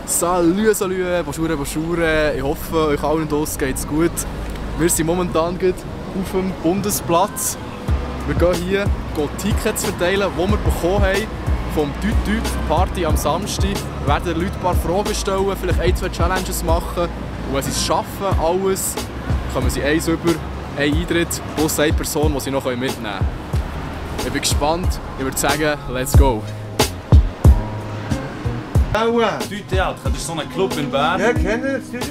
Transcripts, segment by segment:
Salut, salut, bonjour, bonjour. Ich hoffe, euch allen draussen geht's gut. Wir sind momentan auf dem Bundesplatz. Wir gehen hier Tickets verteilen, die wir bekommen haben vom Tüt Party am Samstag. Wir werden den Leuten ein paar Fragen stellen, vielleicht ein, zwei Challenges machen. Und wenn sie es schaffen, alles, kommen sie eins über, einen Eintritt plus eine Person, die sie noch mitnehmen können. Ich bin gespannt. Ich würde sagen, let's go. Tüt Theater, das ist so ein Club in Bern. Ja, kenne ich es.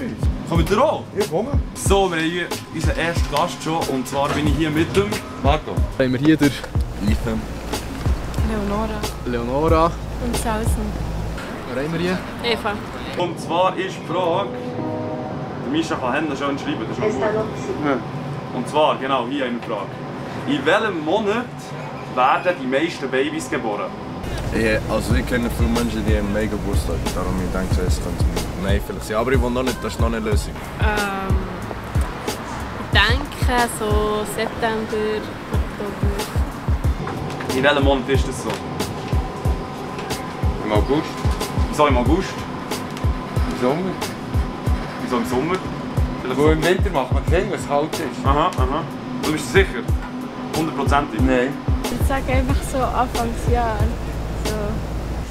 Kommt ihr auch? Ich komme. So, wir haben hier unseren ersten Gast schon und zwar bin ich hier mit dem Marco. Dann haben wir hier den Ethan. Leonora. Und Sausen. Wer haben wir hier? Eva. Und zwar ist die Frage, der Mischa kann Hände schön schreiben, das ist schon gut. Ja. Und zwar, genau, hier eine Frage. In welchem Monat werden die meisten Babys geboren? Ja, also ich kenne viele Menschen, die haben mega Geburtstag. Darum ich denke, es könnte Mai vielleicht sein. Aber ich will noch nicht, das ist noch eine Lösung. Ich denke so September, Oktober. In welchem Monat ist das so? Im August? Wieso im August? Im Sommer? Wieso im Sommer? Vielleicht Wo im Winter macht man keinen, was kalt ist. Aha, aha. Du bist sicher? 100%? Nein. Ich sage einfach so Anfangsjahr. So.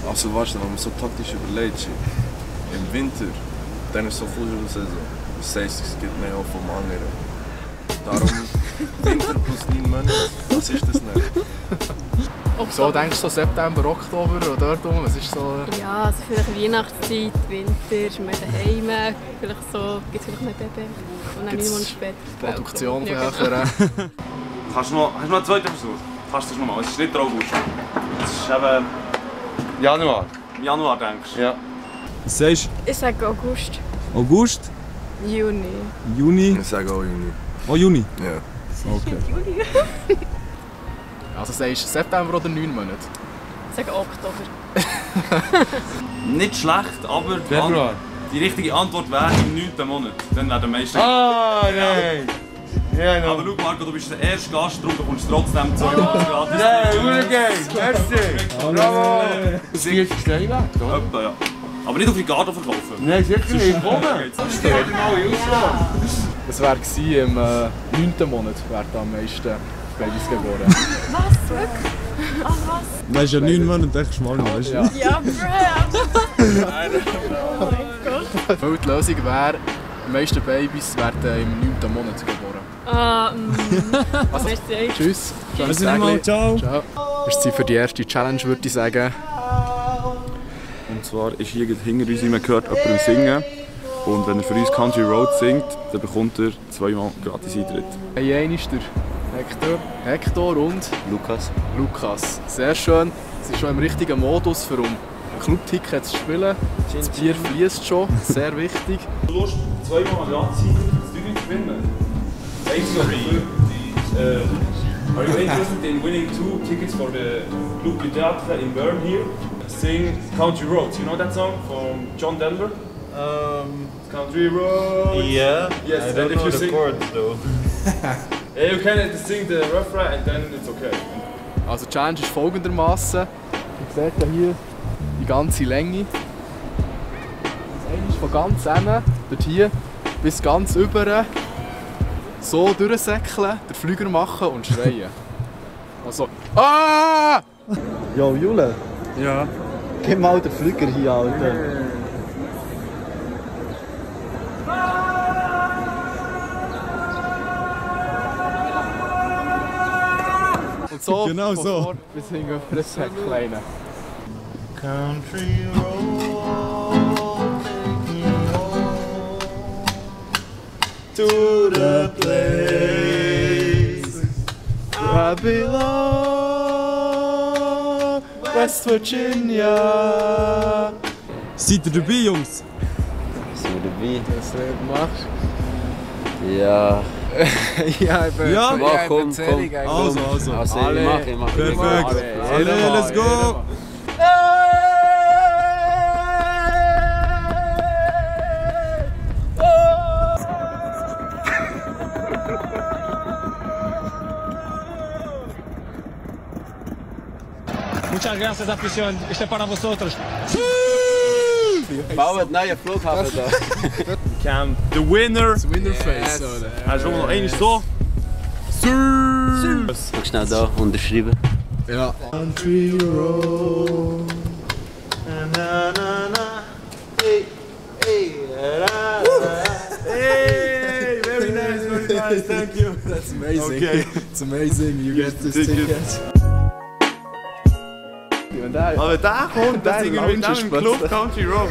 Also weißt du, wenn man so taktisch überlegt, im Winter, dann ist so viel Saison. Das heißt, es gibt mehr auch vom anderen. Darum Winter plus 9 Monate, was ist das nicht? So denkst du so September, Oktober oder dort rum? Was ist so? Ja, also vielleicht Weihnachtszeit, Winter, ist man daheim, vielleicht so, gibt es vielleicht ein Baby. Und dann 9 Monate später. Produktion von ja, höher. Hast du noch einen zweiten Versuch? Kannst du das nochmal? Es ist nicht der August. Es ist eben Januar. im Januar, denkst du? Ja. Was sagst Ich sage August. du? August? Juni. Juni? Ich sage auch Juni. Oh, Juni? Ja. Okay. Also sagst du September oder 9 Monate? Ich sage Oktober. Nicht schlecht, aber Februar. die richtige Antwort wäre im 9. Monat. Dann wäre der meiste. Ah, nein! Ja, no. Aber schau Marco, du bist der erste Gast, darum bekommst du trotzdem 2 Monate gratis. Nein, Urgeil! Merci! Bravo! Das ist gleich weg, oder? Etwa, ja. Aber nicht auf Ricardo verkaufen. Nein, sicher nicht. Ich komme! Geht's. Stell dir mal Auswahl! Das wäre im 9. Monat werden am meisten Babys geboren. Was? Wirklich? Ach was? Das ist ja 9 Monate echt schmal, weißt du? Ja. Ja, bruh. Oh mein Gott. Weil die Lösung wäre, die meisten Babys werden im 9. Monat geboren. Also, Merci. tschüss. Schönes Merci mal, Tag. ciao. Ciao. Es ist Zeit für die erste Challenge, würde ich sagen. Und zwar ist hier hinter uns jemand gehört, jemanden singen. Und wenn er für uns Country Road singt, dann bekommt er 2 Mal gratis Eintritt. Hey, einer ist der Hector und Lukas. Sehr schön. Es ist schon im richtigen Modus, um Clubtickets zu spielen. Das Bier fließt schon, sehr wichtig. Du Lust, 2 Mal gratis Eintritt zu gewinnen? Are you interested in winning 2 tickets for the Club de Theatre in Bern here? Sing Country Roads. You know that song from John Denver? Country Roads. Yeah. Yes. I don't if know you the sing, chords though. yeah, you can sing the refrain and then it's okay. Also die Challenge ist folgendermaßen. Ihr seht ja hier die ganze Länge. Das ist von ganz hinten, dort hier, bis ganz über. So durchsäckeln, den Flüger machen und schreien. Also, ah! Yo, Jule, Ja. gib mal den Flüger hier, Alter. Und so, Genau von so. vor bis hinten auf das Säcklein. Country road, take me home to the place I belong, West Virginia. Seid ihr dabei, Jungs? Sind wir dabei? Was du nicht machst? Ja. Ja, ich bin Ja? ich bin Komm. zählig eigentlich. Also. Also, Alle. ich mach. Perfekt. Alle, let's go. Muchas gracias, afición. Este es para vosotros. Bauen neue Flughafen da. Camp. The winner. Das Winnerface, oder? Hast du noch einmal so? Schau schnell da unterschreiben. Ja. Country Road. Hey, very nice, thank you. That's amazing. Okay. It's amazing, you get this ticket. Aber der kommt, der singt mit dem im Club Country Road.